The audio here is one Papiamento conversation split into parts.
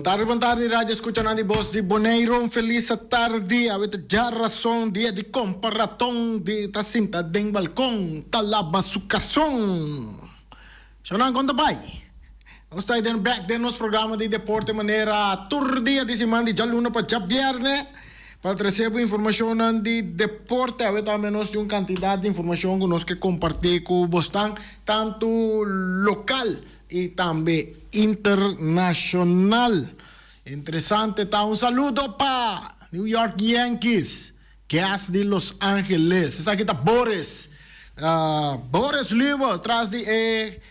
Bon tardi, bon tardi, radio escuchanan di Bos di Boneiru. Un felis tardi. Awe ta djarason, dia di kompa raton, di ta sinta den balkon, ta laba su karson. Shownan kon ta bai? Nos ta den bek den nos programa di deporte manera tur dia di siman di djaluna pa djabierne pa trese bo informashonnan di deporte. Awe tambe nos tin un kantidat di informashon ku nos ke kompartí ku bosnan tantu lokal y tambe internacional. Interesante ta un saludo pa New York Yankees, Gas di Los Angeles. Esaki ta Boris, Boris Lubo tras di e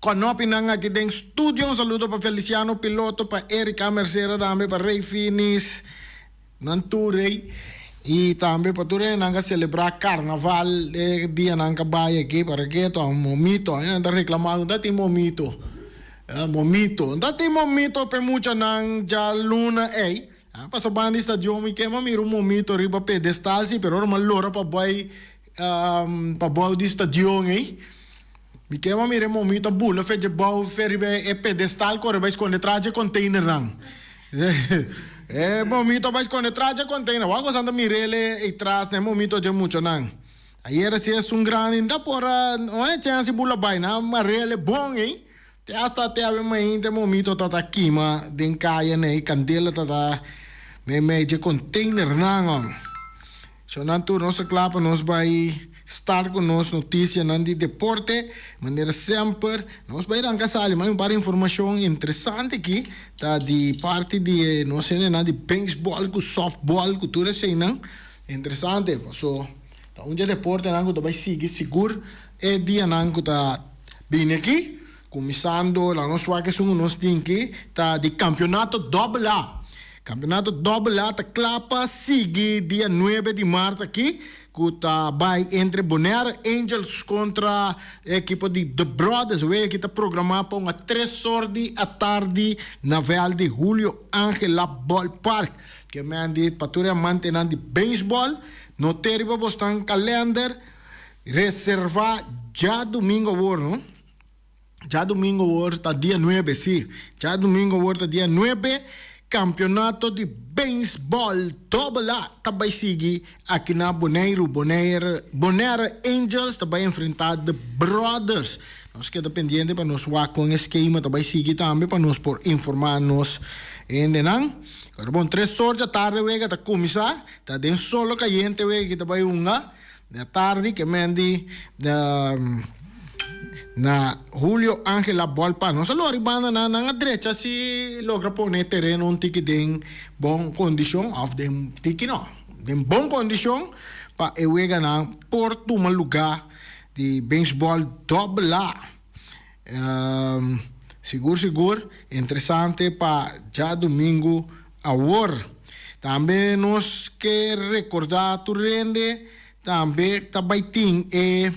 konopinan aki den studio. Un saludo pa Feliciano Piloto, pa Erika Mercera tambe, pa Rey Finis. Nan tur rey y tambe pa tur hendenan ka celebra carnaval e dianan ka bay aki para ke to momito ay nan ta reclama cu ta tin momito momito ta tin momito p'e muchanan djaluna ey a pasa banda di stadion mi kema mira un momito riba pedestal si pero ora mi a lora pa bay pa bou di stadion ey mi kema mira e momito a bula fe dje bou fe riba e pedestal kore bay sconde tras dje containernan. E momito bai sconde tras dje container. Wak bosan ta mirele ei tras na e momito dje muchanan. Ayer si esun grandi nta por a no e chance bula bai nan a marele bon ei. Te hasta te awe mainta e momito ta ta kima den kaya nei kandela ta ta meimei dje containernan ong. So nan tur nos ta kla pa nos bai start ku nos notisianan di deporte. Manera semper nos bai ranka sali mas un par informashon interesante aki ta di parti di e nos hendenan di beisbòl ku sòftbòl ku tur eseinan interesante. Paso ta un di e deportenan ku ta bai sigui sigur e dianan ku ta bini aki. Kuminsando la nos wak esun ku nos tin aki ta di kampionato dòbel A. Kampionato dòbel A ta kla pa sigui dia nuebe di mart aki ku ta bai entre Bonaire Angels kontra e ekipo di The Brothers. Wega aki ta programá pa un a tres or di atardi na vèlt di Julio Angela Ballpark. Ke men di pa tur e amantenan di beisbòl no te riba bosnan kalènder reservá djadumingu awor no. Djadumingu awor ta dia nuebe, sí, djadumingu awor ta dia nuebe, kampionato di beisbòl Dòbel A ta bai sigui aki na Boneiru. Bonaire, Bonaire Angels ta bai enfrentá The Brothers. Nos keda pendiente pa nos wak kon e skema ta bai sigui tambe pa nos por informá nos hendenan. Pero bon, tres or djatardi wega ta kuminsá, ta den solo kayente wega ki ta bai hunga. Na tardi ke men di na Julio Angela Ballpark. Nos a lori banda nan, nan a drecha si logra pone e tereno un tiki den bon kondishon òf den tiki no, den bon kondishon pa e weganan por tuma lugá di beisbòl dòbel A. Sigur sigur interesante pa djadumingu awor. Tambe nos ke rekordá tur hende tambe ta bai tin e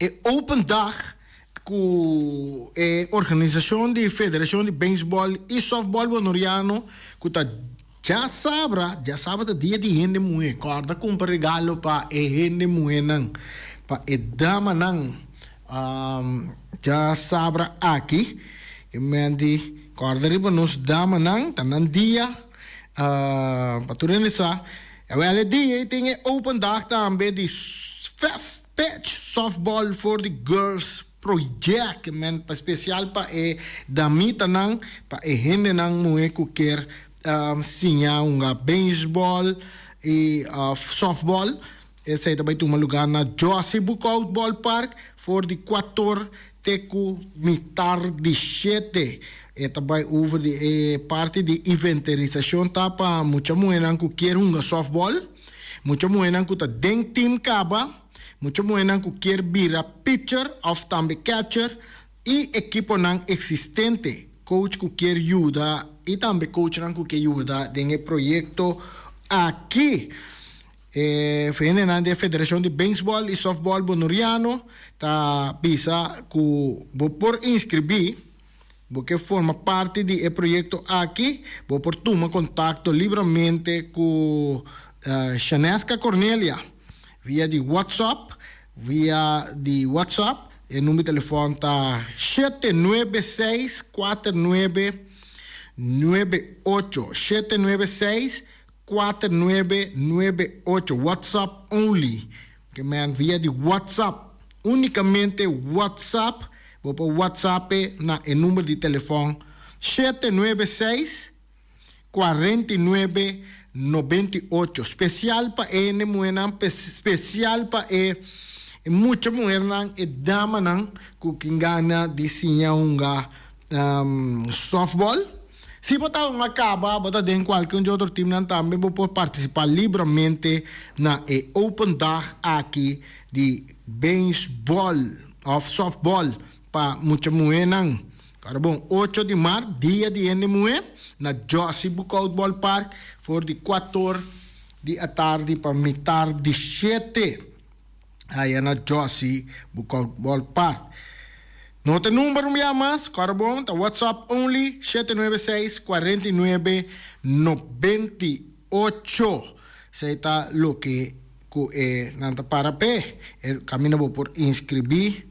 e open dag ku e organisashon di Federashon di Beisbòl i Sòftbòl Bonoriano ku ta Djasabra, djasabra ta dia di hende muhé. Kòrda kumpra regalo pa e hende muhénan, pa e damanan. Djasabra aki, e men di kòrda riba nos damanan, ta nan dia, pa tur hende sa. Awèl e dia ei tin e open dag tambe di Fast Pitch Softball for the Girls. Project men pa special pa e damitanan, pa e hendenan muhe cu kier siña hunga baseball y of softball. Esey ta bay tuma lugar na Jossy Boekhoudt Ballpark for di cuator te cu mitar di shete. E ta bay over di e parti di inventerisacion ta pa mucha muhenan cu kier hunga softball, mucha muhenan cu ta den team caba. Mucha muhénan ku kier bira pitcher òf tambe catcher i ekiponan eksistente, coach ku kier yuda i tambe coachnan ku ke yuda den e proyekto aki. E hendenan di e Federashon di Beisbòl i Sòftbòl Bonoriano ta bisa ku bo por inskribí, bo ke forma parti di e proyekto aki, bo por tuma kontakto libramente ku Shaneska Cornelia. Via di WhatsApp, via di WhatsApp. E number di telefòn ta 796 4998. 796 4998. WhatsApp only. Ke men via di WhatsApp. Únikamente WhatsApp. Bo por WhatsApp na e number di telefòn 796 49 98. Spesial pa e hende muhernan, spesial pa e mucha muhernan, e damanan ku kin gana di siña hunga softball. Si bo ta hunga kaba, bo ta den kualke un di otro teamnan tambe bo por partisipá libramente na e open dag aki di beisbòl òf softball pa mucha muhénan. Kòrda bon, ocho di mart, dia di hende muhé, na Jossy Boekhout Ballpark for di kuator di atardi pa mitar di shete. Aya na Jossy Boekhout Ballpark. No ta number un bia mas, kòrda bon, ta WhatsApp only, 796 49 98. Esei ta loke ku e nan ta para p'e. E kaminda bo por inskribí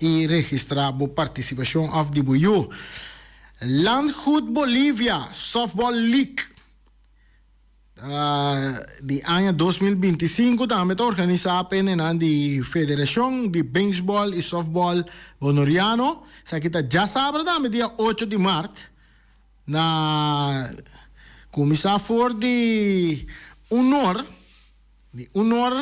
i registrá bo partisipashon òf di bo yu. Landgoed Bolivia Softball League di aña 2025 tambe ta organisá pa hendenan di Federashon di Beisbòl i Softbòl Boneriano. Esaki ta djasabra tambe dia ocho di mart na kuminsá for di un or. Di un or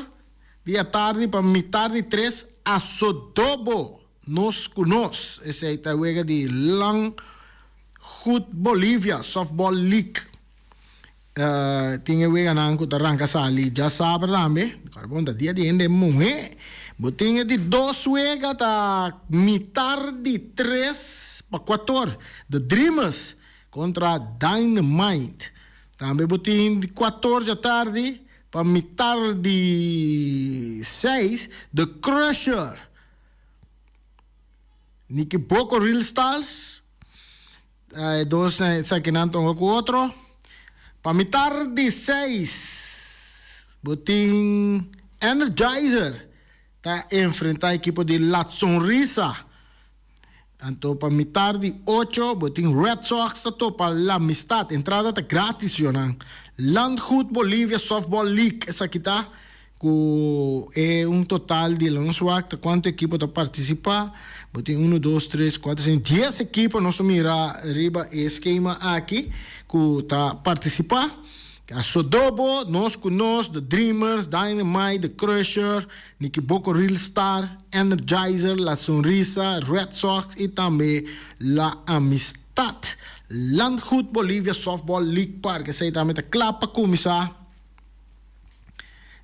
di atardi pa mitar di tres Asodobo nos ku nos. Esei ta e wega di Lang Goed Bolivia Softball League. Tin e weganan ku ta ranka sali djasabra tambe. Kòrda bon ta dia di hende muhé. Bo tin e di dos wega ta mitar di tres pa kuator. The Dreamers Kontra Dynamite. Tambe bo tin di kuator djatardi pa mitar di seis The Crusher. Nicky Boko Real Styles. E dos esakinan ta hunga ku otro. Pa mitar di seis bo tin Energizer ta enfrenta ekipo di La Sonrisa. Anto pa mitar di ocho bo tin Red Sox ta topa La Amistad. Entrada ta gratis yonan. Landgoed Bolivia Softball League esaki ta ku e un total di la nos wak ta kuantu ekipo ta partisipa. Bo tin uno, dos, tres, kuater, sinku, dies ekipo nos ta mira riba e skema aki ku ta partisipa. Asodobo, Nos Ku Nos, The Dreamers, Dynamite, The Crusher, Nikiboko Real Star, Energizer, La Sonrisa, Red Sox y tambe La Amistad. Landgoed Bolivia Softball League Park esey tambe ta cla pa cuminsa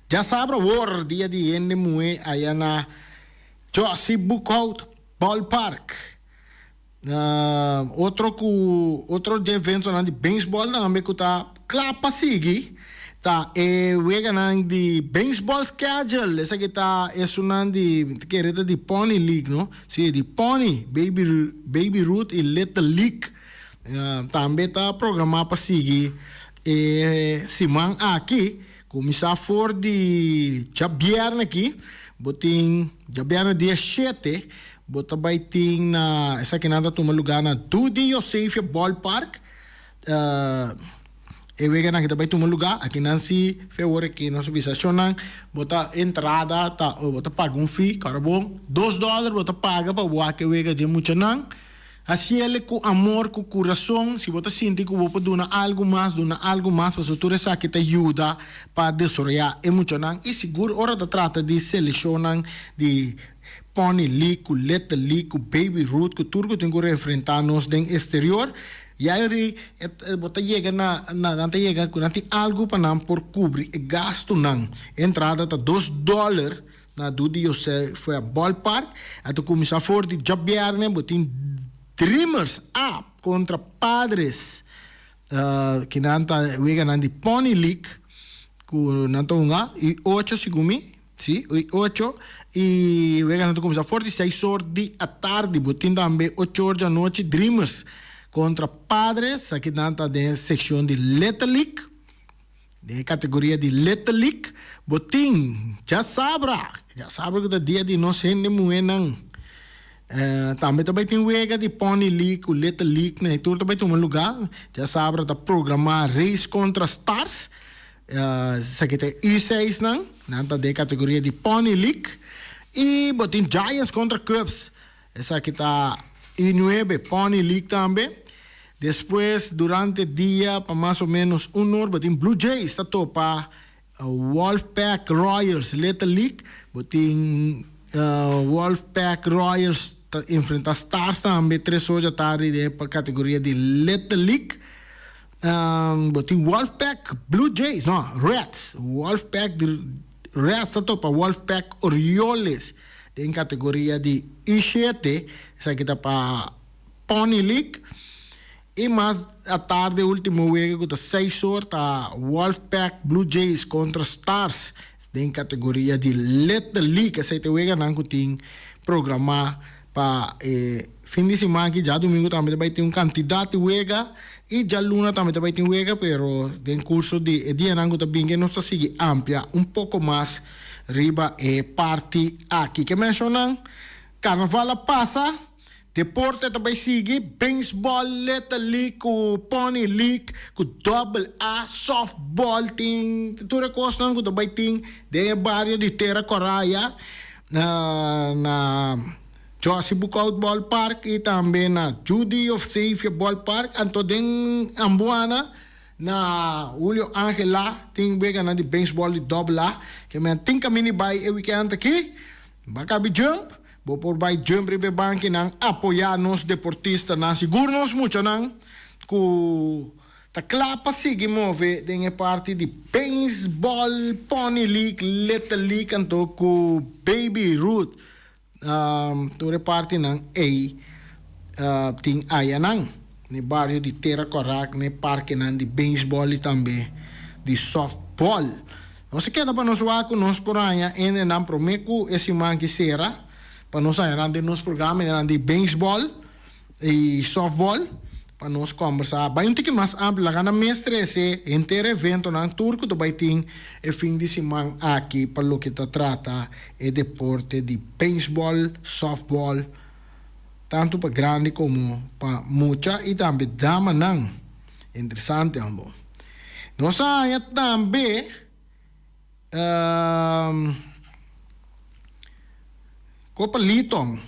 djasabra awor dia di hende muhe aya na Jossy Boekhout Ballpark. Otro ku otro dje eventonan di beisbòl tambe ku ta kla pa sigui ta e weganan di beisbòl schedule. Esaki ta esunnan di mi ta kere ta di Pony League no? Si, di Pony, Baby Baby Ruth i Little League tambe ta programá pa sigui e siman aki. Kuminsá for di djabièrnè aki, bo tin djabièrnè dia shete, bo ta bai tin na, esakinan ta tuma lugá na Dudi Josefia Ballpark. E weganan aki ta bai tuma lugá, akinan si fe ora ki nos a bisa shonnan, bo ta entrada ta, bo ta paga un fee, kòrda bon, dos dòler bo ta paga pa wak e wega dje muchanan. Hasiele ku amor, ku kurason. Si bo ta sinti ku bo por duna algu mas, duna algu mas, pasobra tur esaki ta yuda pa desaroyá e muchanan. I sigur ora ta trata di selekshonnan di Pony League, ku Little League, ku Baby Ruth, ku tur ku tin ku refrentá nos den esterior, ya e ri bo ta yega na nan ta yega ku nan tin algu pa nan por kubri e gastunan. E entrada ta dos dòler. Na Dudi Josefia Ballpark a ta kuminsá for di djabièrnè bo tin Dreamers A kontra Padres kinan ta weganan di Pony League ku nan ta hunga i ocho segun mi si i ocho i weganan ta kuminsá for di seis or di atardi bo tin tambe ocho or djanochi Dreamers kontra Padres akinan ta den sekshon di Little League. Den e kategoria di Little League bo tin djasabra, djasabra ku ta dia di nos hende muhénan. Tambe ta bai tin wega di Pony League ku Little League na e tur ta bai tuma lugá. Djasabra ta programá Rays kontra Stars. Esaki ta e U6 nan. Nan ta den kategoria di Pony League. I bo tin Giants kontra Cubs. Esaki ta U9, Pony League tambe. Despues durante dia pa mas o menos un or bo tin Blue Jays ta topa Wolfpack Royals Little League. Bo tin Wolfpack Royals ta enfrenta Stars tambe tres or djatardi den e kategoria di Little League. Bo tin Wolfpack Blue Jays, no, Reds. Wolfpack Reds ta topa Wolfpack Orioles den kategoria di U7. Esaki ta pa Pony League. I mas atardi e ultimo wega ku ta seis or ta Wolfpack Blue Jays kontra Stars den kategoria di Little League. Esei ta e weganan ku tin programá pa e fin di siman aki. Djadumingu tambe ta bai tin un kantidat di wega i djaluna tambe ta bai tin wega pero den kurso di e dianan ku ta binge nos ta sigui amplia un poko mas riba e parti aki. Ke menshonan Karnaval a pasa. Deporte ta bai sigui, baseball, Little League ku Pony League ku Double A, softball tin tur e kosnan ku ta bai tin den e bario di Tera Coraya na na Jossy Boekhoudt Ballpark i tambe na Judy of Savia Ballpark anto den Ambuana na Julio Angela tin weganan di baseball di Double A ke men tin kaminda di bai e weekend aki bakabi jump. Bo por bai jump riba e bankinan, apoyá nos deportistanan, sigur nos muchanan ku ta kla pa sigui move den e parti di beisbòl, Pony League, Little League anto ku Baby Ruth. Tur e partinan ei tin ayanan na e bario di Tera Kòrá, na e parkenan di beisbòl i tambe di sòftbòl. Nos a keda pa nos wak ku nos por haña hendenan promé ku e siman ki sera pa nos haña nan den nos programa, hendenan di beisbòl i sòftbòl pa nos kòmbersá bai un tiki mas amplio. Laga nan mes trese henter eventonan tur ku ta bai tin e fin di siman aki pa loke ta trata e deporte di beisbòl, sòftbòl, tantu pa grandi komo pa mucha i tambe damanan. Interesante ambo. Nos a haña tambe Copa Liton.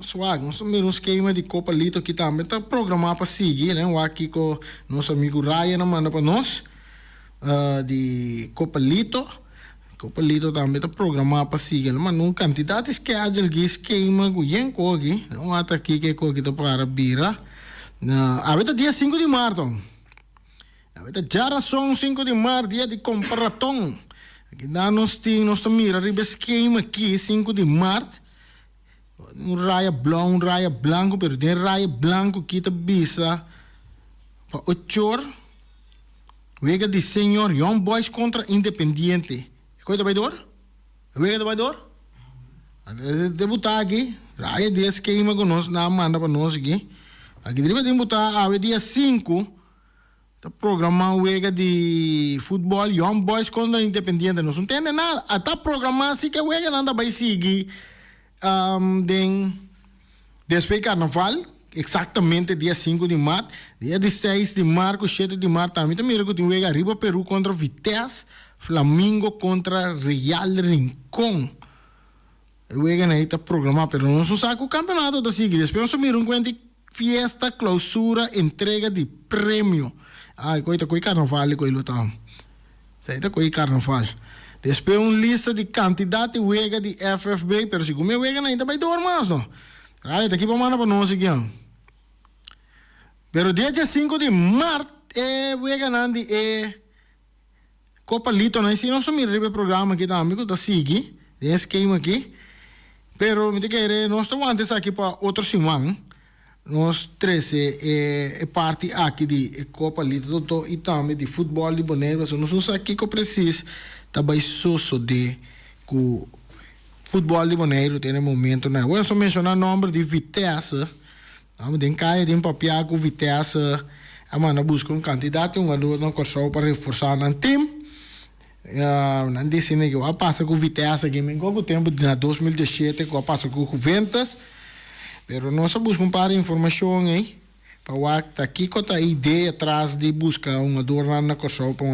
Swak, nos a mira un skema di Copa Lito aki tambe ta programá pa sigui. Len wak kiko nos amigu Ryan a manda pa nos di Copa Lito. Copa Lito tambe ta programá pa sigui. El a manda un kantidat di schedule aki, skema ku yen ku aki. Len wak ta kiko e koki ta para bira. Awe ta dia sinku di marto. Awe ta djarason sinku di mart, dia di kompra raton. Aki nan nos tin, nos ta mira riba e skema aki, sinku di mart, un raya blou, un raya blanku, pero den raya blanku aki ta bisa pa ochor wega di Señor Young Boys kontra Independiente. E koe ta bai dor? E wega ta bai dor? Te butá aki, raya di e skema ku nos nan a manda pa nos aki. Aki riba tin butá awe dia sinku. Ta programá wega di futbòl Young Boys kontra Independiente. Nos no tende nada. A ta programá si ke weganan ta bai sigui den despues di karnaval, eksaktamente dia sinku di mart. Dia di seis di mart ku shete di mart tambe ta mira ku tin wega Riba Peru kontra Vitesse, Flamingo kontra Real Rincon. E weganan ei ta programá pero nos no sa ku kampeonato ta sigui. Despues nos ta mira un kuenta di fiesta, klousura, entrega di premio. Ai, koe ta koe karnaval e koe lo ta. Esei ta koe karnaval. Despues un lista di kantidat di wega di FFB, pero segun mi e weganan ei ta bai dor mas no. Rayo ta kiba manda pa nos aki. Pero dia diesinku di mart e weganan di e. Copa Lito nan si nos a mira riba e programa aki tambe cu ta sigui den e schema aki pero mi ta kere nos ta wanta esaki pa otro siman nos trece e parti aki di e Copa Lito Toto y tambe di futbol di Boneiru pasobra nos no sa kico precies ta bay sosode cu futbol di Boneiru den e momentonan. Awor nos a menciona nomber di Vitesse. Amo den kaya den papia ku Vitesse a manda buska un kantidat di hungador na Kòrsou pa reforsá nan tim. Nan disi mi ku a pasa ku Vitesse aki mi ku tempu na 2017 ku a pasa ku Juventus. Pero nos a buska un par di informashon ei pa wak ta kiko ta e idea tras di buska hungadornan na Kòrsou pa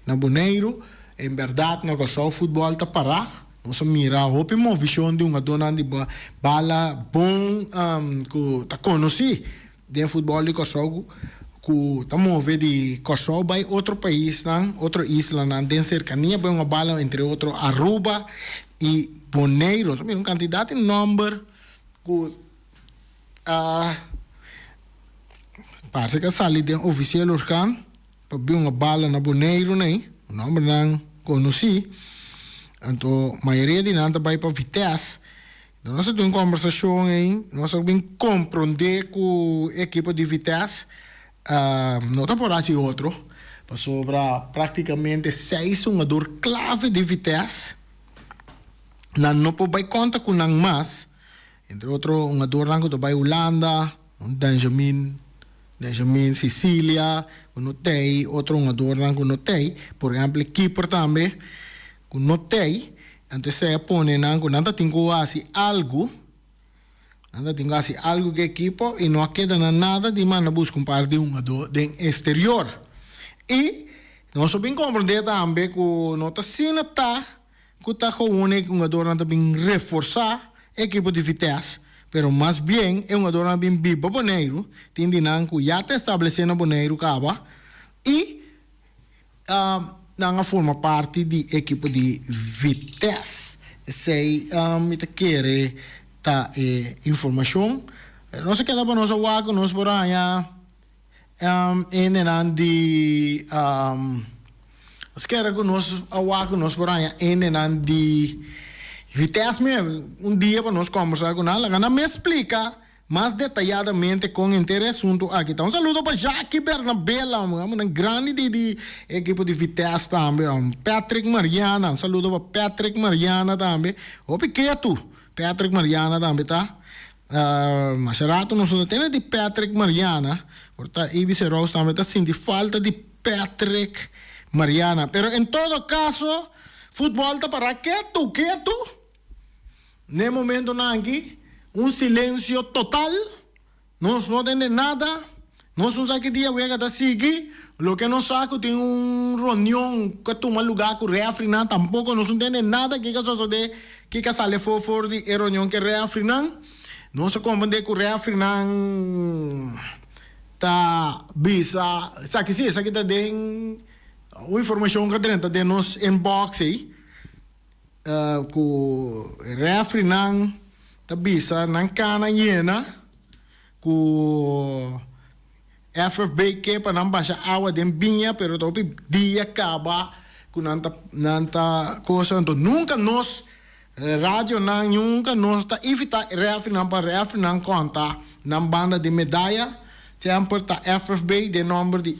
na Boneiru. En bèrdat na Kòrsou futbòl ta pará. Nos a mira hopi movishon di hungadornan di bala bon ku ta konosí den futbòl di Kòrsou ku ta move di Kòrsou bai otro paisnan, otro islanan den serkania bai hunga bala entre otro Aruba i Boneiru. Nos a mira un kantidat di nòmber ku a parse ku a sali den ofisiel organ pa bin hunga bala na Boneiru nei, nòmbernan konosí. Anto mayoria di nan ta bai pa Vitesse. Nos a tin un kombersashon ei, nos a bin komprondé ku e ekipo di Vitesse no ta por hasi otro, pasobra praktikamente seis hungador klave di Vitesse nan no por bai konta ku nan mas, entre otro hungadornan ku ta bai Hulanda, un Benjamin, Benjamin Cicilia ku no t'ei, otro hungadornan ku no t'ei, por ehempel e keeper tambe ku no t'ei, anto esei a pone nan ku nan ta tin ku hasi algu, nan ta tin ku hasi algu ku e ekipo i no a keda na nada di manda buska un par di hungadó den eksterior. I nos a bin komprondé tambe ku no ta asina ta ku ta gewoon e hungadornan ta bin reforsá e ekipo di Vitesse, pero mas bien e hungadornan a bin biba Boneiru, tin di nan ku ya ta establesé na Boneiru kaba i Nan a forma parti di ekipo di Vitesse. Esei mi ta kere ta e informashon. Pero nos a keda pa nos a wak ku nos por haña hendenan di nos kere ku nos a wak ku nos por haña hendenan di Vitesse mes un dia pa nos kombersá ku nan. Laga nan mes splika Mas detayadamente con henter e asunto aki ta. Un saludo pa Jackie Bernabela, un hombernan grandi di di ekipo di Vitesse tambe. Patrick Mariana, un saludo pa Patrick Mariana tambe. Hopi ketu Patrick Mariana tambe ta. Masha rato nos no ta tene di Patrick Mariana. Por ta Ibis Rose tambe ta sinti falta di Patrick Mariana. Pero en todo caso, futbol ta para ketu, ketu. N'e momentonan aki, un silencio total, nos no tende nada, nos no sa ki dia wega ta sigui, loke nos sa cu tin un reunion cu a tuma lugar cu refrinan, tampoco nos no tende nada kiko a sosode, kiko a sali afo for di e reunion cu e refrinan. Nos a comprende cu refrinan ta bisa, esaki si, esaki ta den un informacion cu a drenta den nos inbox ey. Ku refrinan ta bisa nan kana yena ku FFB ke pa nan basha awa den biña pero ta hopi dia kaba ku nan ta nan ta kosa anto nunka nos radionan nunka nos ta invita refrinan pa refrinan konta nan banda di medaya semper ta FFB den nomber di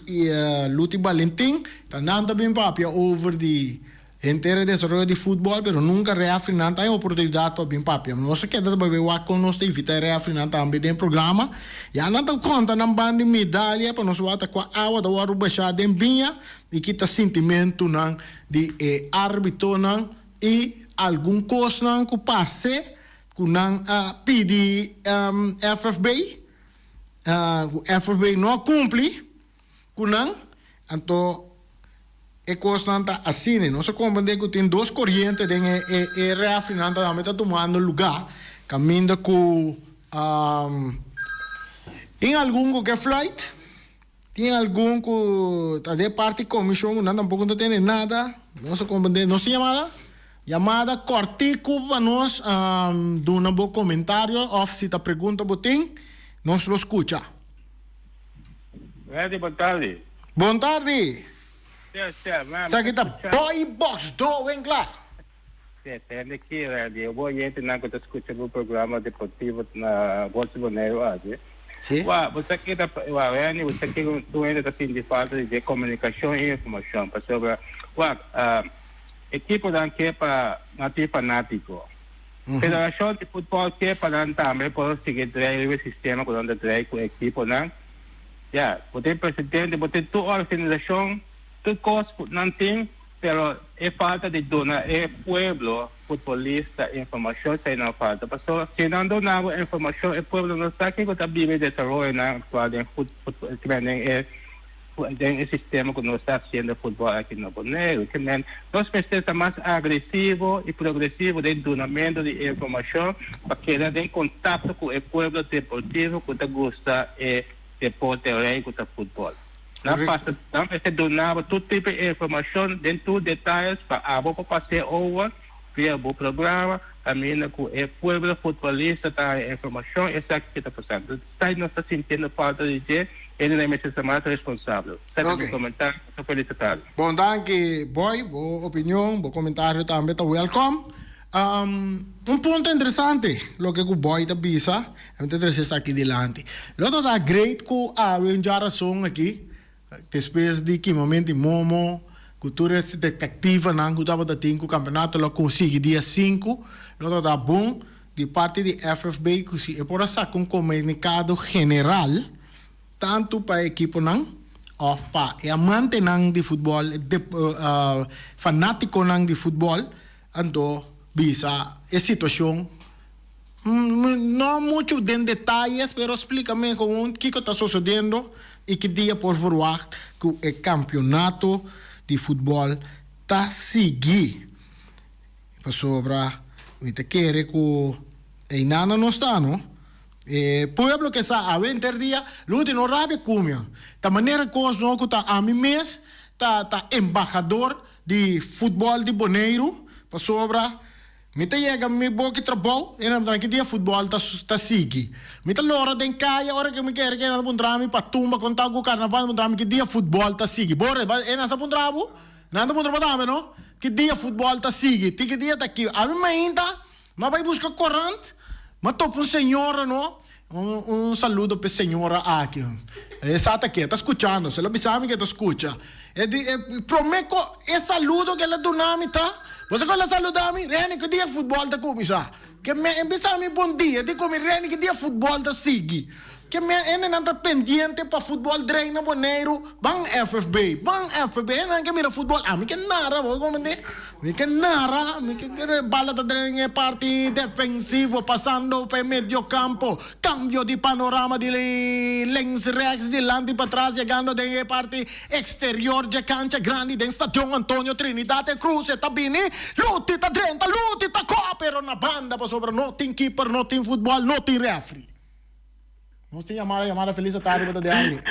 Luti Balentin ta nan ta bin papia over di Henter e desaroyo di futbol pero nunca refrinan ta e oportunidad pa bin papia. Nos a keda ta bai wak con nos ta invita e refrinan tambe den programa. Ya nan ta conta nan ban di medalia pa nos wak ta cua awa ta wordo basha den biña y ki ta sintimentonan di e arbitonan y algun cosnan cu parce cu nan a pidi FFB cu FFB no a cumpli cu nan. Anto e kosnan ta asina. Nos a komprendé ku tin dos koriente den e e e refrinan tambe ta tumando lugá, kaminda ku tin algun ku ke fluit, tin algun ku ta den parti komishon ku nan tampoko no ta tende nada. Nos a komprendé. Nos tin yamada? Yamada kòrtiku pa nos duna bo komentario òf si ta pregunta bo tin, nos lo skucha. Randy, bon tardi. Bon tardi. Sè, sè, ma Esaki ta Boy Box Do wen kla. Sè, tende ki Randy, e bo oyentenan ku ta skucha bo programa deportivo na Voz di Boneiru aki. Si. Wa, bo sa ke ta, wa Randy, bo sa ke tur hende ta sinti falta di komunikashon i informashon pasobra, wak, ekiponan ke pa nan tin fanátiko. Federashon di futbòl ke pa nan tambe por sigui drei riba e sistema ku nan ta drei ku ekiponan. Ya, bo tin presidente, bo tin tur organisashon, tur kos ku nan tin, pero e falta di duna e pueblo. futbolista informashon esei nan falta. Pasobra si nan duna bo informashon e pueblo no sa kiko ta biba e desaroyonan aktual den den e den e sistema ku nos ta hasiendo futbòl aki na Boneiru. Ke men nos mester ta mas agresivo i progresivo den dunamentu di informashon pa keda den kontakto ku e pueblo deportivo ku ta gusta e deporte rei ku ta futbòl. Nan pasa nan mester duna bo tur tipo di informashon den tur detayes pa abo por pas'é over via bo programa kaminda ku e pueblo futbolista ta haña informashon esaki ke ta pasando. Esaki nos ta sintiendo falta di dje, hendenan mester ta mas responsabel. Esaki ta mi komentario. Ta felisitado. Bon danki Boy, bo opinion, bo komentario tambe ta welkom. Un punto interesante loke ku Boy ta bisa, mi ta trese esaki dilanti. Lo ta ta great ku awe un djarason aki, despues di kimamento di momo, ku tur e expectativanan ku tabata tin ku kampeonato lo konsigi dia sinku, lo ta ta bon di parti di FFB ku si e por a saka un komunikado general, Tantu pa e ekiponan òf pa e amantenan di futbòl, e fanátikonan di futbòl, anto bisa e situashon, no muchu den detayes, pero splika mi gewoon kiko ta sosodiendo i ki dia por verwagt ku e kampionato di futbòl ta sigui. Pasobra mi ta kere ku einan nos ta, no? E pueblo ke sa awe henter dia, Luti no rabia ku mi. Ta manera kos no ku ta ami mes ta ta embahador di futbòl di Boneiru, pasobra mi ta yega mi boki trabou e nan ki dia futbòl ta ta sigui. Mi ta lora den kaya ora ku mi kere ke nan ta puntra mi pa tumba kon ta ku karnaval nan ta puntra mi ki dia futbòl ta sigui. Bo re e nan sa puntra bo? Nan ta puntra bo tambe no? Ki dia futbòl ta sigui? Tin ki dia ta ki? Ami mainta. M'a bai buska korant, m'a topa un señora no, un un saludo p'e señora aki. E sa ta ke, ta skuchando, se lo bisa mi ke ta skucha. E di e prome ko e saludo ke el a duna mi ta, bo sa kon el a saluda mi? Reni, ki dia futbòl ta kuminsá? Ke me e bisa mi bon dia, e di ku mi, Reni, ki dia futbòl ta sigui? Ke me hendenan ta pendiente pa futbòl drei na Boneiru, ban FFB, ban FFB, hendenan ke mira futbòl, ami ke nara, bo komprende? Mi ke nara, mi ke kere bala ta drei den e parti defensivo pasando pa e medio kampo, kambio di panorama di links rechts, dilanti patras yegando den e parti eksterior dje kancha grandi den Stadion Antonio Trinidad e Cruz e ta bini, Luti ta drenta, Luti ta kò, pero na banda pasobra no tin keeper, no tin futbòl, no tin refri. Nos tin yamada, yamada Feliz atardi bo ta de aire.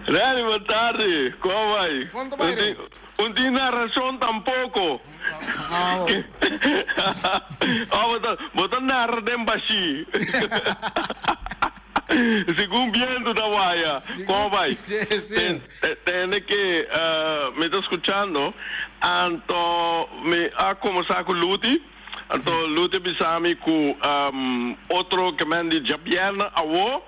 Reni bo tardi, como bai? Kon ta bai Reni? Un tin narracion tampoco. Ah bo. Oh bo ta bo ta narra den bashi. Segun biento ta waya. Como bai? Si si. Tende ke mi ta scuchando anto mi a combersa cu Luti. Anto Lute bisa mi ku otro kemen di djabièrnè awo,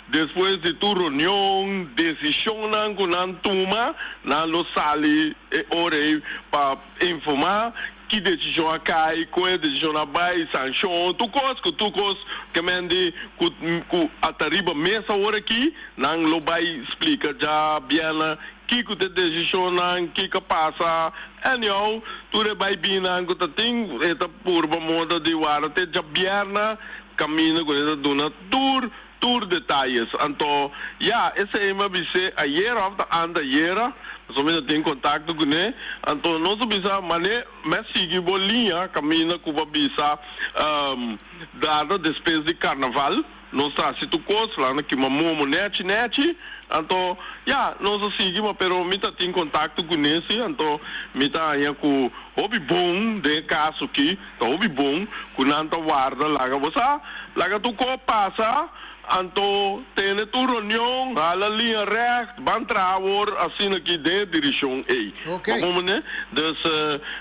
despues di tur reunion, desishonnan ku nan tuma, nan lo sali e ora ei pa informá ki desishon a kai, kon e desishon a bai, sanshon, tur kos ku tur kos kemen di ku ku a ta riba mesa awor aki, nan lo bai splika djabièrnè Kiko ta e desishonnan? Kiko a pasa? Anyhow, tur e bai binnan ku ta tin, e ta purba moda di warda te djabièrnè kaminda ku e ta duna tur tur detayes. Anto, ya, esei mi a bis'é ayera òf ta antayera, pasobra mi ta tin kontakto kuné. Anto nos a bisa, Mané, mi a sigui bo liña kaminda ku bo a bisa dada despues di karnaval. Nos ta hasi tur kos, la na kima momo nechi nechi, anto ya, nos a sigui ma pero mi ta tin kontakto ku Nesi, anto mi ta haña ku hopi bon den e kaso ki, ta hopi bon ku nan ta warda laga bo sa, laga tur kos pasa, anto tene tur reunion, hala liña règt, ban traha awor asina ki den e dirishon ei. Ok. Bo komprende? Dus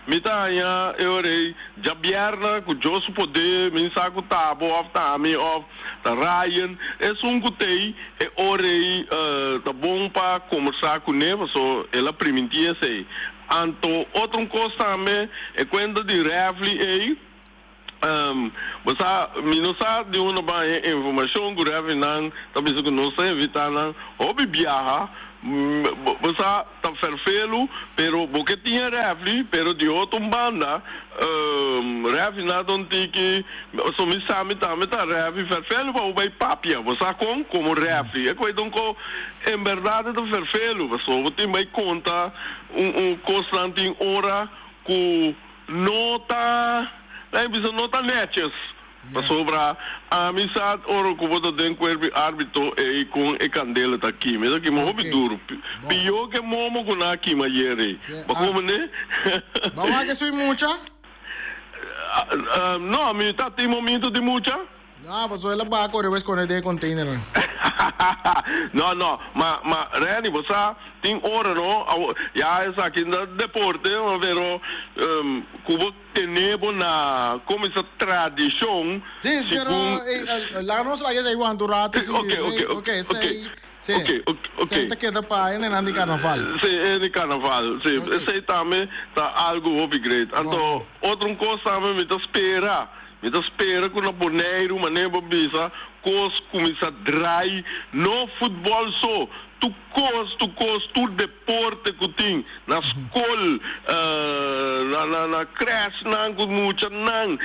mi ta haña e ora ei. Djabièrnè ku Dios su poder mi sa ku ta bo òf ta ami òf ta Ryan, esun ku t'ei e ora ei ta bon pa kombersá kuné paso el a primintí esei. Anto otro un kos tambe e kuenta di rèfli ei, bo sa mi no sa di unda ban e informashon ku rèflinan ta bisa ku nos ta evitá nan hopi biaha. Bo sa ta ferfelu pero bo ke tin e refri pero di otro un banda refri na ta un tiki so mi sa mi tambe ta refri ferfelu pa bo bai papia bo sa kon komo refri e koe ta un ko en berdad e ta ferfelu pasobra bo tin bai konta un un kosnan tin ora ku no ta nan bisa no ta netjes. Pasobra ami sa ora ku bo ta den kuerp di árbitro ei kon e kandela ta kima. E ta kima hopi duru. Pió ku e momo ku nan a kima ayer ei. Bo komprendé? Bo wak esui mucha? No, mi ta tin momento di mucha. No, pasobra el a baha kore bo eskonde den e konteinernan. No, no. Ma, ma, Renny, bo sa tin ora no, ya esaki ta deporte, pero ku bo. Tene bo na cuminsa tradicion Sí, pero segun. Laga nos laga esei wanta un rato si. Ok, ok, ok, Ok, esei, sí. ok, ok, ok. Esei ta keda pa hendenan di carnaval. Sí, hende di carnaval, sí. Ok. Esei tambe ta algo hopi great. Anto, otro un cos tambe mi ta spera, mi ta spera cu na Boneiru manera bo bisa cos cuminsa draai, no futbol so, tur cos, tur cos, tur deporte cu tin na scol, na na na crèshnan cu muchanan,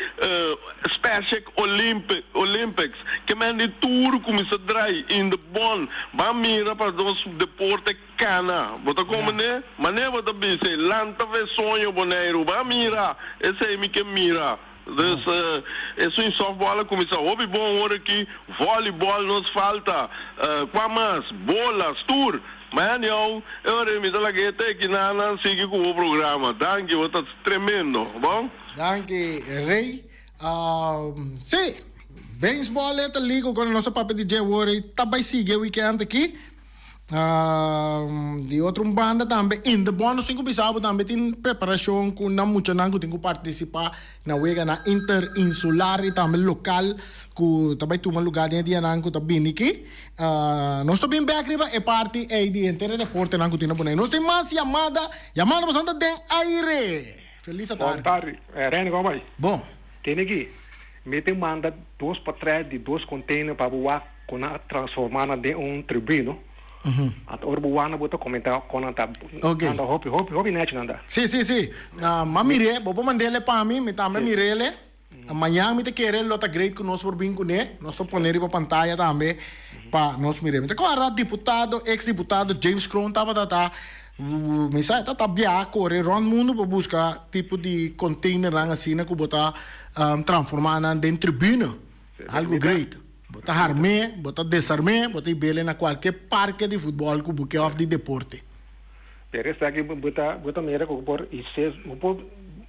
Special Olympic Olympics, ke men di tur cuminsa draai in de bon, ban mira pa nos deporte cana, bo ta comprende? Manera bo ta bisa, lanta fe soño Boneiru, ban mira, esey mi ke mira. Dus esun softball a cuminsa hopi bon ora aki, volleyball nos falta, cua mas, bolas, tur. Ma anyhow, e ora mi ta laga e te aki nan nan sigui cu bo programa. Danki, bo ta tremendo, bon? Danki Rey. Si, baseball e ta ligo cu nos a papia di dje awor ei ta bay sigui e weekend aki. Di otro un banda tambe in de bon nos tin ku bisa bo tambe tin preparashon ku nan muchanan ku tin ku partisipá na weganan interinsular i tambe lokal ku ta bai tuma lugá den e dianan ku ta bini aki. Nos ta bin bèk riba e parti ei di henter e deportenan ku tin na Boneiru. Nos tin mas yamada, yamada boso ta den aire. Felis atardi. Bon tardi, Rene kon bai? Bon. Tene aki, mi tin manda dos potret di dos container pa bo wak Kon nan a transformá nan den un tribino. Anto ora bo wak nan bo ta komentá kon nan ta. Ok. Nan ta hopi, hopi, hopi nechi nan ta. Sí, sí, sí. M'a mir'é, bo por mand'é pa mi, mi tambe a mir'é. Mañan mi ta kere lo ta great ku nos por bin kuné. Nos ta pone riba pantaya tambe pa nos mir'é. Mi ta kòrda diputado, eks diputado James Kroon tabata ta, mi sa e ta ta biaha kore rònt mundu pa buska tipo di containernan asina ku bo ta transformá nan den tribune. Algo great. Bo ta harm'é, bo ta desarm'é, bo ta hib'é na kualke parke di futbòl ku bo ke òf di deporte. Pero esaki bo ta bo ta mira ku bo por hise bo por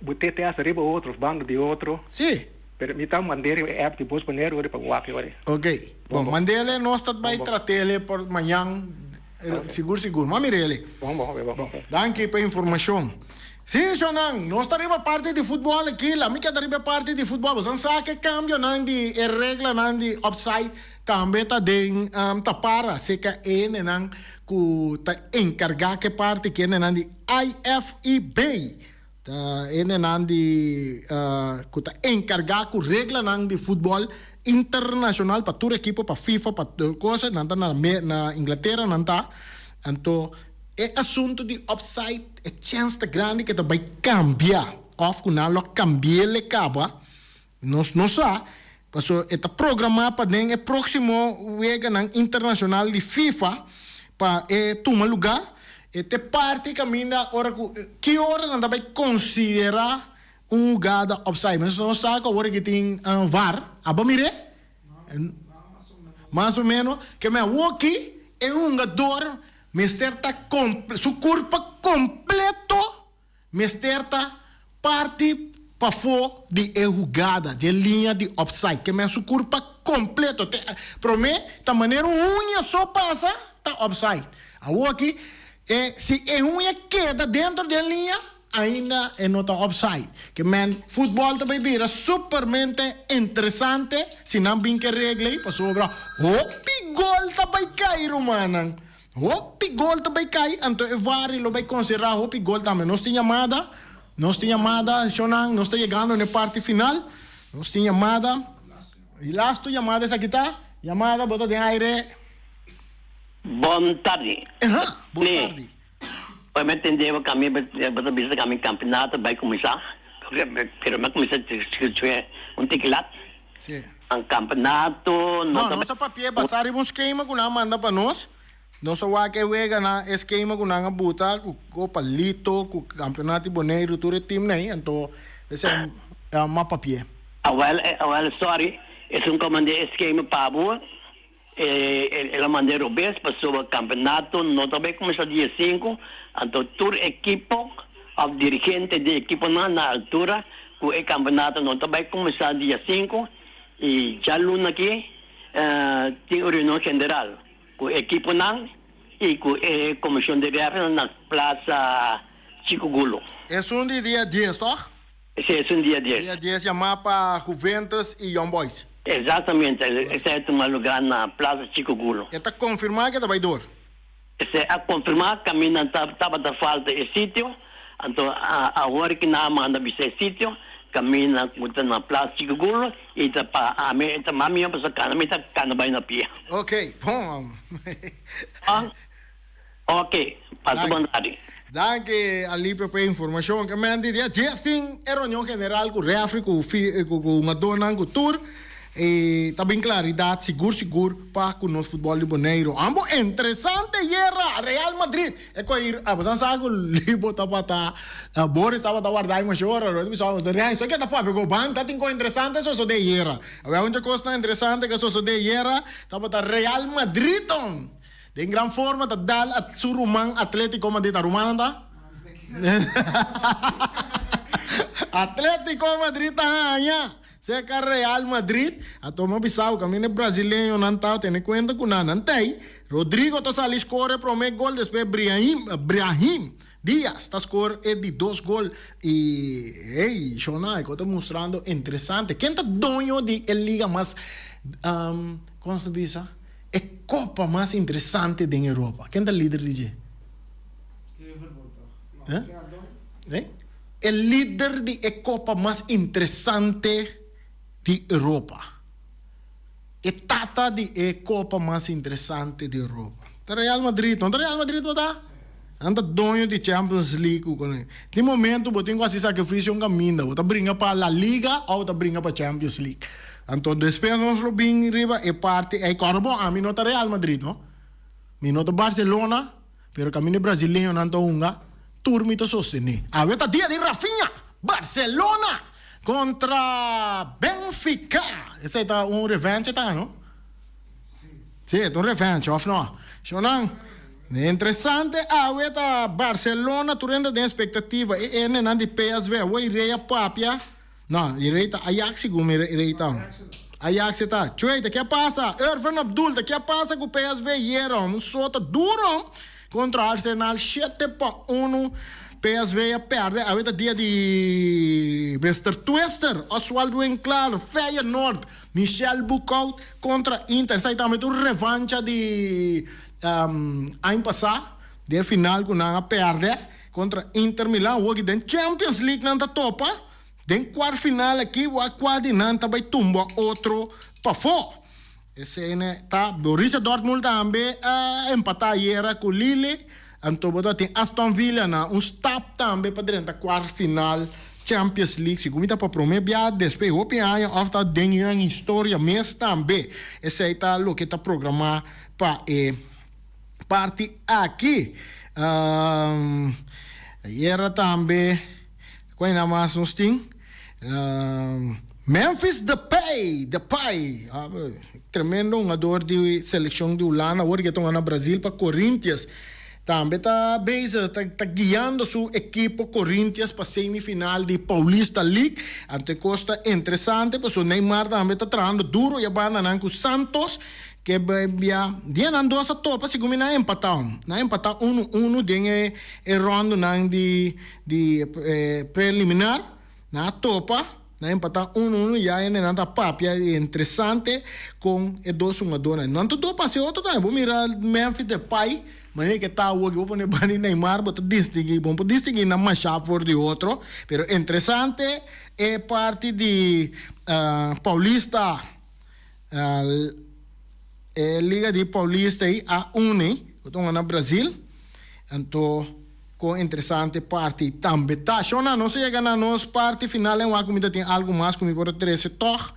bo te te hasta riba otro of banda di otro. Sí. Pero mi ta mand'é riba e app di bos poner ora pa wak ora. Ok. Bon, mand'é nos ta bai trat'é por mañan sigur sigur. M'a mir'é. Bon bon, bon. Bon, danki pa e informashon. Sí, shonnan, nos ta riba parti di futbòl aki, la mi keda riba e parti di futbòl. Boso sa ke kambionan di e reglanan di offside tambe ta den ta para serka e hendenan ku ta enkargá ku e parti ku e hendenan di IFEB. Ta e hendenan di ku ta enkargá ku reglanan di futbòl internashonal pa tur ekipo, pa FIFA, pa tur kos. Nan ta na na Inglatera nan ta. Anto e asuntu di offside e chèns ta grandi ku e ta bai kambia òf ku nan lo kambi'el e kaba. Nos no sa, pasobra e ta programá pa den e próksimo weganan internashonal di FIFA pa e tuma lugá. E ta e parti kaminda ora ku ki ora nan ta bai konsiderá un hugada offside. Nos no sa ku awor aki tin var. Abo mir'é? Mas o ménos. Ke men awoki e hungador mester ta su kurpa kompleto mester ta parti pafó di e hugada, di e liña di offside. Ke men su kurpa kompleto. Te promé ta manera un uña so pasa ta offside. Awoki e si e uña keda dentro di e liña Ainda e no ta offside. Ke men futbol ta bay bira supermente interesante si nan bin ke regla ei pasobra hopi gol ta bay kai rumannan. Hopi gol ta bay kai anto e VAR lo bay considera hopi gol tambe. Nos tin yamada, nos tin yamada shownan, nos ta yegando na e parti final. Nos tin yamada. Y lasto yamada esaki ta, yamada bo ta den aire. Bon tardi. Eha, bon tardi. Oi mi a tende bo kami bo ta bisa kami kampionato bai kuminsá pero mi a kuminsá skucha un tiki lat. Si. An kampionato no ta. No, nos a papia basá riba un skema ku nan a manda pa nos. Nos a wak e wega nan e skema ku nan a buta ku Kopa Lito ku kampionato di Boneiru tur e timnan ei anto esei a papia. Awel awel sorry esun ku a manda e skema pa bo. El a manda e robes pasobra campeonato no ta bay cuminsa dia sinku, anto tur ekipo of dirigente di ekiponan na altura cu e campeonato no ta bay cuminsa dia sinku y djaluna aki tin un reunion general cu ekiponan y cu e comision di referee na Plaza Chico Gulo. Esun di dia dies toch? Si, esun dia dies. Dia dies yamá pa Juventus i Young Boys. Exactamente, esei a tuma lugá na Plaza Chico Gulo. E ta konfirmá ku e ta bai dor? Esei a konfirmá, kaminda tabata falta e sitio, anto awor ki nan a manda bisa e sitio, kaminda ku ta na Plaza Chico Gulo, i ta pa ami, ta mas mihó pasobra kana mi ta kana bai na pia. Ok, bon. Ok, pasa bon tardi. Danki Alipio pa e informacion. Ke men di dia dies tin e reunion general ku refri ku ku hungadornan ku tur i ta bin claridad sigur sigur pa ku nos futbol di Boneiru. Ambo interesante yera Real Madrid e ku a ir a bosan sa ku Libo tabata Boris tabata warda e masha ora ro bisa Renzo ke ta papia ku ban ta tin kos interesante sosode yera. Awel un dje kosnan interesante ke sosode yera tabata Real Madrid. Den gran forma ta dal a su ruman Atletico Madrid. Ta rumannan ta? Atletico Madrid ta haña cerca Real Madrid. A tuma bisao caminda e brasileñonan ta tene cuenta cu nan. Nan ta ey. Rodrigo ta sali score e prome gol, despues Brahim, Brahim Diaz ta score e di dos gol. Y ey, shona, e cosa ta mustrando interesante. Ken ta doño di e liga mas, como nos ta bisa? E kopa mas interesante den Europa. Ken ta lider di dje? Eh? E lider di e kopa mas interesante di Europa. E tata di e kopa mas interesante di Europa. Ta Real Madrid. No ta Real Madrid bo ta? Nan ta doño di Champions League ku kone. Tin momento bo tin ku hasi sacrificio un kaminda. Bo ta bringa pa La Liga òf bo ta bringa pa Champions League. Anto despues nos lo bin riba e parti ey. Kòrda bon, ami no ta Real Madrid no. Mi no ta Barcelona, pero kaminda e brasileñonan ta hunga, tur mi ta sostené. Awe ta dia di Rafinha! Barcelona kontra Benfica! Esey ta un revanche ta, no? Sí, ta un revanche, of no? Shownan, interesante awe ta Barcelona tur hende den expectativa. E hendenan di PSV awo y rey a papia. No, y rey ta Ajax segun mi rey ta. Ajax e ta. Chuey, ta ke a pasa? Irvin Abdul, ta ke a pasa cu PSV yera? Un sota duro contra Arsenal, 7-1. PSV a perde. Awe ta dia di Mister Twister, Oswald Winklaar, Feyenoord. Michel Boekhoudt kontra Inter. Esaki tambe ta un revancha di aña pasá den e final ku nan a pèrdè kontra Inter Milan. Awor aki den Champions League nan ta topa den kuart final aki wak kua di nan ta bai tumba otro pafó. Esei ta Borussia Dortmund tambe a empatá ayera ku Lille. Anto bo ta tin Aston Villa na un stap tambe pa drenta kuart final Champions League. Segun mi ta pa prome bia despues hopi aña of ta den nan historia mes tambe. Esei ta loke ta programa pa e parti aki. Ayera tambe kua nan mas nos tin? Memphis Depay, Depay, tremendo hungador di seleccion di Hulanda, awor ke ta hunga na Brazil pa Corinthians, tambe ta bezig, ta ta guiando su ekipo Corinthians pa semifinal di Paulista League. Anto e kos ta interesante pasobra Neymar tambe ta trahando duro ya banda nan ku Santos ke bia dia nan dos a topa segun mi nan a empata, nan a empata uno uno den e e rondonan di di preliminar. Nan a topa, nan a empatá unu unu, ya hende nan ta papia i interesante kon e dos hungadónan. Nan ta dos pasa e otro tambe. Bo mira Memphis Depay, manera ke ta awoki, bo pone banda di Neymar, bo ta distinguí, bo no por distinguí nan mashá for di otro, pero interesante e parti di Paulista. E liga di Paulista ei a uni ku ta na Brasil. Anto kon interesante parti tambe ta. Shona, nos a yega na nos parti final en wak mi ta tin algu mas ku mi por a trese tòg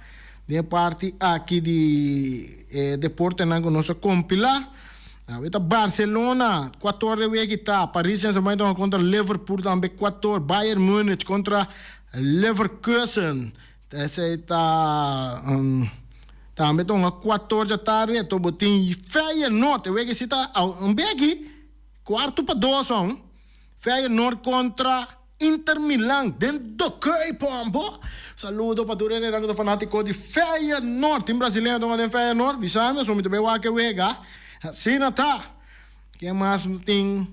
den e parti aki di e deportenan ku nos a kompilá. Awe ta Barcelona, kuator de wiki ta. Paris Saint-Germain ta kontra Liverpool tambe kuator. Bayern Munich kontra Leverkusen. Esei ta tambe ta un kuator djatardi anto bo tin Feyenoord e wega si ta un beki kuarto pa dos on Feyenoord kontra Inter Milan den de Kuip hombo. Saludo pa tur hendenan ku ta fanatiko di Feyenoord. Tin brasileño ta den Feyenoord bisa mi aso mi ta bai wak e wega. Asina ta. Ken mas tin?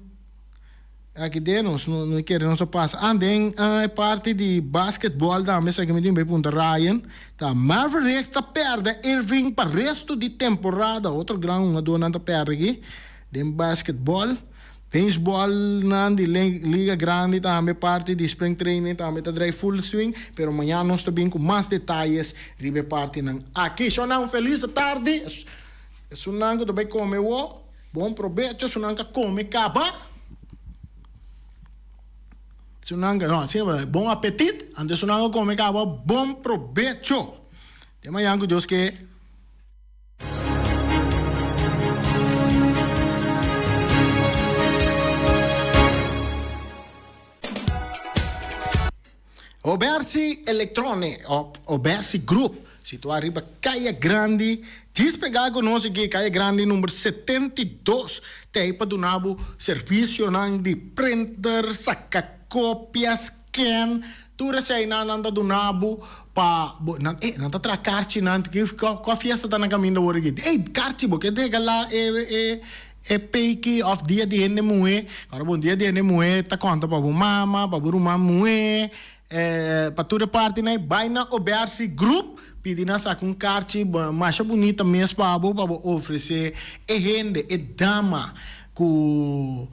Aki den nos no no kere nos a pasa. Ah, den e parti di basketball tambe esaki mi tin bay punta Ryan. Ta Mavericks ta perde Irving pa resto di temporada. Otro gran hungadornan ta perde aki den basketball. Baseball nan di liga grandi tambe parti di spring training tambe ta drai full swing. Pero mañana nos ta bin cu mas detayes riba e partinan aki. Shownan un feliz tardi. Esunnan cu ta bay come wo. Bon probecho esunnan ka come kaba. Esunnan ka, no, asina pa bon apetit, anto esunnan ka come kaba bon probecho. Te mañan ku Dios ke. Obersi Electronic of Obersi Group, situá riba Kaya Grandi, djis pegá ku nos aki, Kaya Grandi number 72, ta ei pa duna bo servisionan di printer, saka kopia, scan, tur eseinan nan ta duna bo pa bo, nan, e, nan ta traha karchinan, kua fiesta ta na kaminda awor aki? Ey, karchi bo ke regalá e, e. E peiki òf dia di hende muhé. Ora bon dia di hende muhé ta konta pa bo mama, pa bo ruman muhé, pa tur e partinan ei. Bai na Obersi Group, pidi nan saka un karchi masha bunita mes pa bo, pa bo ofresé e hende, e dama ku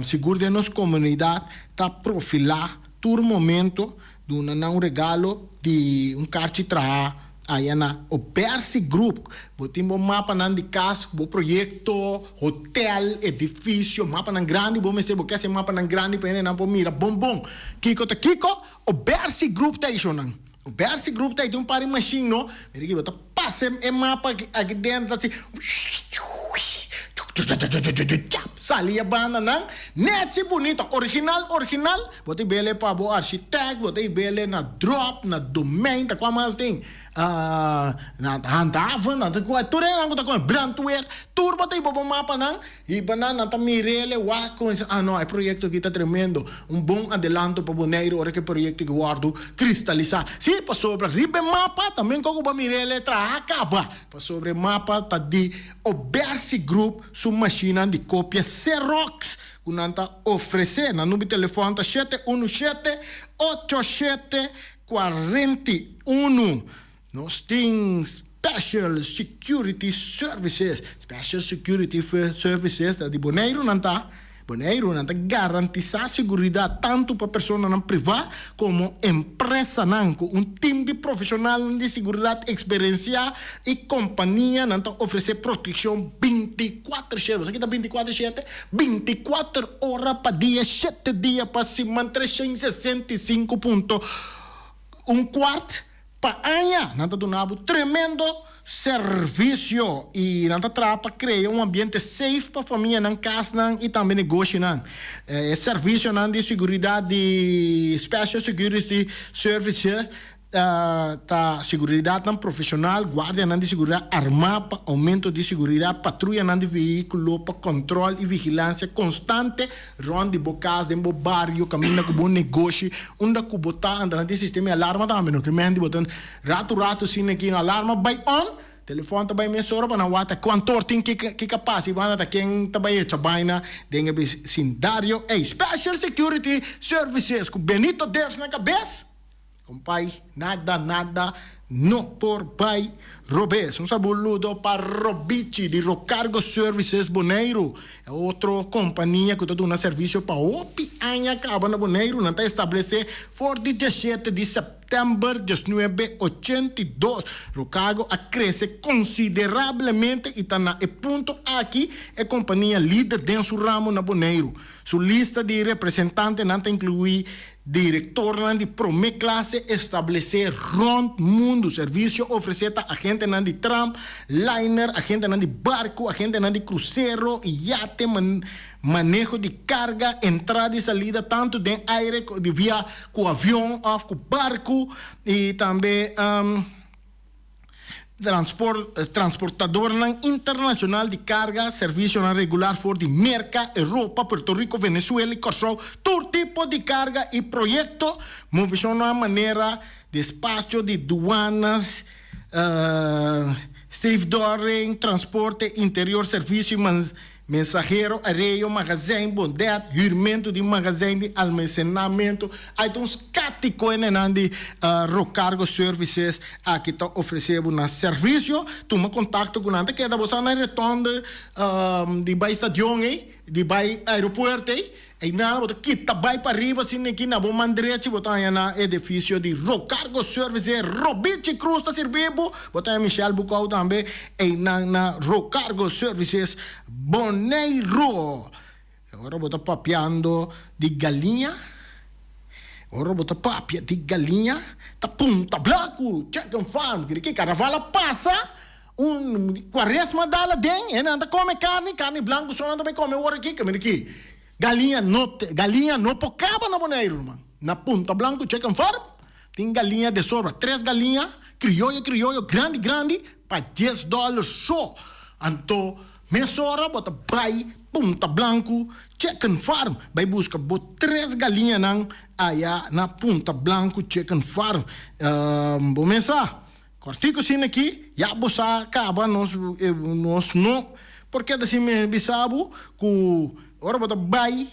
sigur den nos komunidat ta profilá tur momento. Duna nan un regalo di un karchi traha aya na Obersi Group. Bo tin bo mapanan di kas, bo proyekto, hotel, edifisio, mapanan grandi bo mester, bo ke hasi mapanan grandi pa hendenan por mira bon bon kiko ta kiko. Obersi Group ta isho nan. Obersi Group ta ei tin un par di mashin no, mira aki bo ta pasa e mapa aki dentro ta hasi. Sali e banda nan nechi bunita original original bo ta bele pa bo architect bo ta bele na drop na domein ta kua mas tin na handhaven na ta kua tur esnan ku ta kome brandweer tur bo ta hiba bo mapa nan hiba nan nan ta mirele wak kon ah no e proyecto aki ta tremendo un bon adelanto pa Boneiru ora ku e proyecto aki wordo kristalisá si pasobra riba e mapa ta men koko bo a mirele traha kaba. Pasobra e mapa ta di Obersi Group su mashinnan di kopia Xerox ku nan ta ofresé. Nan number di telefòn ta shete unu shete, ocho shete, 41. Nos tin Special Security Services. Special Security Services ta di Boneiru nan ta. Boneiru, nan ta garantisá seguridat tantu pa personanan privá komo empresanan. Ku un tim di profeshonalnan di seguridat eksperensiá i kompania nan ta ofresé protekshon 24 shete. Bo sa ki ta 24 shete? 24 ora pa dia, shete dia pa siman, 365 punto un kuart. Pa aña nan ta duna bo tremendo servisio i nan ta traha pa krea un ambiente safe pa famianan, kasnan i tambe negoshinan. E servisionan di seguridat di Special Security Service ta seguridatnan profeshonal, guardianan di seguridat armá pa oumento di seguridat, patruyanan di vehíkulo pa kòntròl i vigilansia konstante Rond di bo cas, den bo bario, caminda cu bo negoshi, unda cu bo ta, anda nan tin sistema di alarma tambe, no ke men di bo ta ratu ratu asina aki, alarma bay on, telefon ta bay mesora pa nan wak ta cuantor tin ki ki capaci banda ta ken ta bay echa baina den e vecindario ey. Special Security Services cu Benito Ders na cabes. Compay, nada nada no por bay robes. Un saludo pa Robichi di Rocargo Services Boneiru, e otro compania cu ta duna servicio pa hopi aña caba na Boneiru. Nan ta establece for di diesshete di september. sèptèmber 1982. Rocargo a krese konsiderablemente i ta na e punto aki e kompania lider den su ramo na Boneiru. Su lista di representantenan ta inkluí Direktornan di promé klase establesé rònt mundu. Servisio ofresé ta agentenan di tram, liner, agentenan di barku, agentenan di krusero i yate, maneho di karga, entrada i salida tantu den aire di via ku avion òf ku barku i tambe. Transportadornan internashonal di karga, servisionan regular for di Merka, Europa, Puerto Rico, Venezuela i Kòrsou, tur tipo di karga i proyekto, movishonnan manera despacho di duanas, stevedoring, transporte interior, servisio i Mensahero, areo, magazijn, bondet, huurmentu di magazijn di almacenamentu. Ai ta un skati ku hendenan di Rocargo Services aki ta ofresé bo nan servisio. Tuma kontakto ku nan. Ta keda bo sa na e rotonde di bai stadion ei, di bai aeropuerto ei. Einan bo ta kita bai pariba asina aki na bo man drechi bo ta haña na edifisio di Rocargo Services. Robichi Cruz ta sirbi bo. Bo ta haña Michelle Bucau tambe einan na Rocargo Services Boneiru. Ora bo ta papiando di galiña, ora bo ta papia di galiña ta punta blanku Chicken Farm. Kiri ki karnaval a pasa un kuaresma dal aden e nan ta kome karni, karni blanku so nan ta bai kome ora aki. Mira ki Galiña no galiña no por kaba na Boneiru ruman. Na Punta Blanco Chicken Farm tin galiña de sobra. Tres galiña krioyo krioyo grandi grandi pa dies dòler so. Anto mesora bo ta bai Punta Blanco Chicken Farm bai buska bo tres galiñanan aya na Punta Blanco Chicken Farm. Bo mes sa kòrtiku asina aki ya bo sa kaba nos nos no por keda sin mi bisa bo ku ora bo ta bai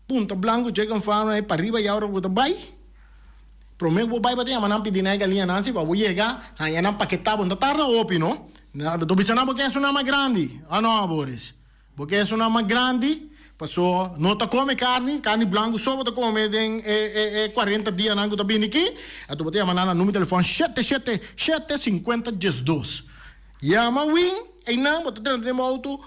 Punta Blanco Chicken Farm ei pariba ya ora bo ta bai prome ku bo bai bo ta yama nan pidi nan e galiñanan si pa bo yega haña nan paketá bo no ta tarda hopi no bo ta bisa nan bo ke esunnan mas grandi o no Boris. Bo ke esunnan mas grandi, paso no ta kome karni, karni blanku so bo ta kome den e e e kuarenta dianan ku ta bini aki. Anto bo ta yama nan na numero telefòn shete shete shete sinkuenta diesdos. Yama win einan bo ta drenta den bo outo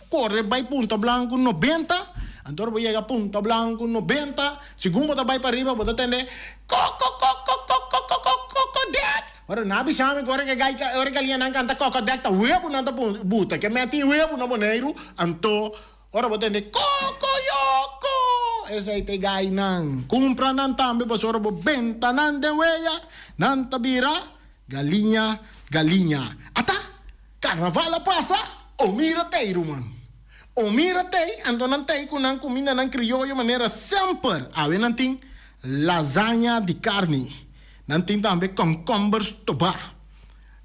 kore bai Punta Blanku nobenta, anto ora bo yega Punta Blanku nobenta, segun bo ta bai pariba bo ta tende kokokokokokokokokokokokdek. Ora nan a bisa mi ku ora ke gai ora galiñanan kanta kòkòdèk ta webunan ta buta ke meti webu na Boneiru anto ora bo tende kokoyoko esei ta e gainan kumpra nan tambe pasobra ora bo benta nan den weya nan ta bira galiña galiña ata karnaval a pasa o mira tei ruman o mira tei anto nan tei ku nan kumindanan krioyo manera semper awe nan tin lasaña di karni. Nan tin tambe kònkòmber stobá.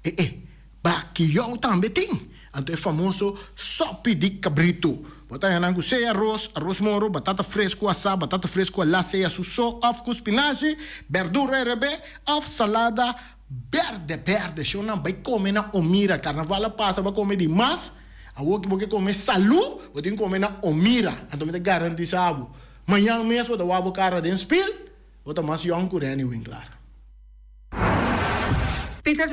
E e, bakiyou tambe tin. Anto e famoso sòpi di kabritu. Bo ta haña nan ku sea aros, aros moro, batata fresku asá, batata fresku alá sea su so òf ku spinashi, bèrdura erebé òf salada bèrdè bèrdè. Shon nan bai kome na Omira. Karnaval a pasa bo a kome di mas. Awor ki bo ke kome salú, bo tin kome na Omira. Anto mi ta garantisá bo, mañan mes bo ta wak bo kara den spil. Bo ta mas yòn ku Renny Winklaar. Peter.